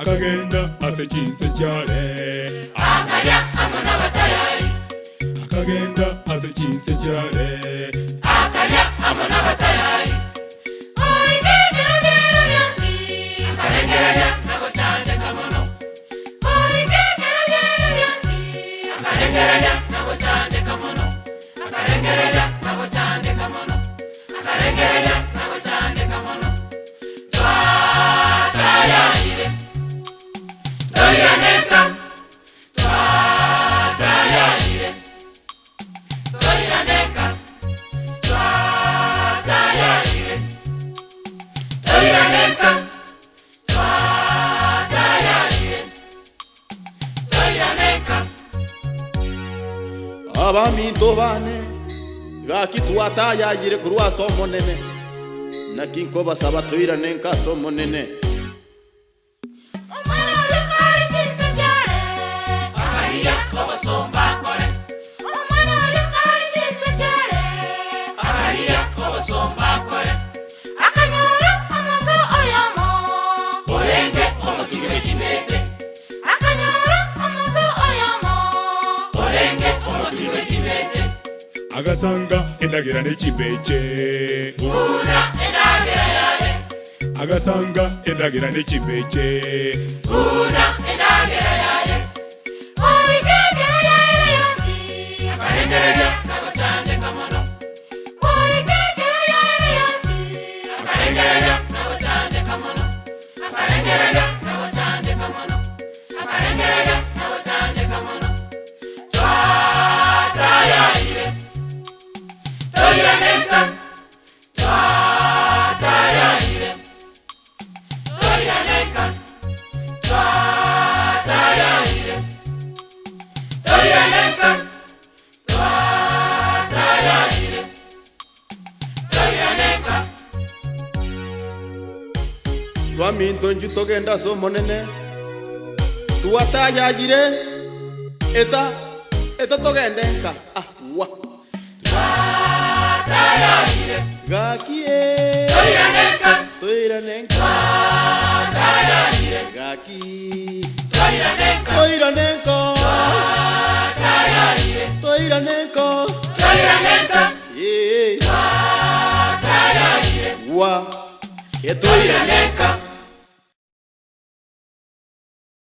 Akagenda ase chinse chiare. Akaria amo nabatayai. Akagenda ase chinse chiare. Akaria amo nabatayai. Goika ekero biaira bionsi. Akarengereria na gochandeka mono. Goika ekero biaira bionsi. Akarengereria na gochandeka mono. Akarengereria na gochandeka mono. Akarengereria na gochandeka mono. Twatayarire, toiraneka. Twatayarire, toiraneka. Twatayarire, toiraneka. Twatayarire, toiraneka. Abaminto bane, gaki twatayayire korwa ase Omonene, naki nkobasaba toirane nka ase Omonene. Omwana oria kare chinse chiare. Akarigia obosomba akore. Omwana oria kare chinse chiare. Akarigia obosomba akore. Akanyora omonto oyomo. Orenge omotigi bwe chimbeche. Akanyora omonto oyomo. Orenge omotigi bwe chimbeche. Agasanga endagera ne chimbeche. Buna endagera yaye. Agasanga endagera ne chimbeche. Buna endagera yaye. Goika ekero yaira yonsi. Akarengereria na gochandeka mono. Goika ekero yaira yonsi. Akarengereria na gochandeka mono. Akarengereria na gochandeka mono. Akarengereria na gochandeka mono. Twatayarire. Toiraneka. Twatayarire. Toiraneka. Twatayarire. Toiraneka. Twatayarire. Toiraneka. Baminto inchuo togende ase Omonene, twatayayire, eta, eta togende nka, ah, wa. Twatayarire. Gaki eh. Toiraneka. Toirane nka. Twatayarire. Gaki. Toiraneka. Toirane nka. Twatayarire. Toirane nka. Toiraneka. Eh. Twatayarire. Wa. Etoiraneka.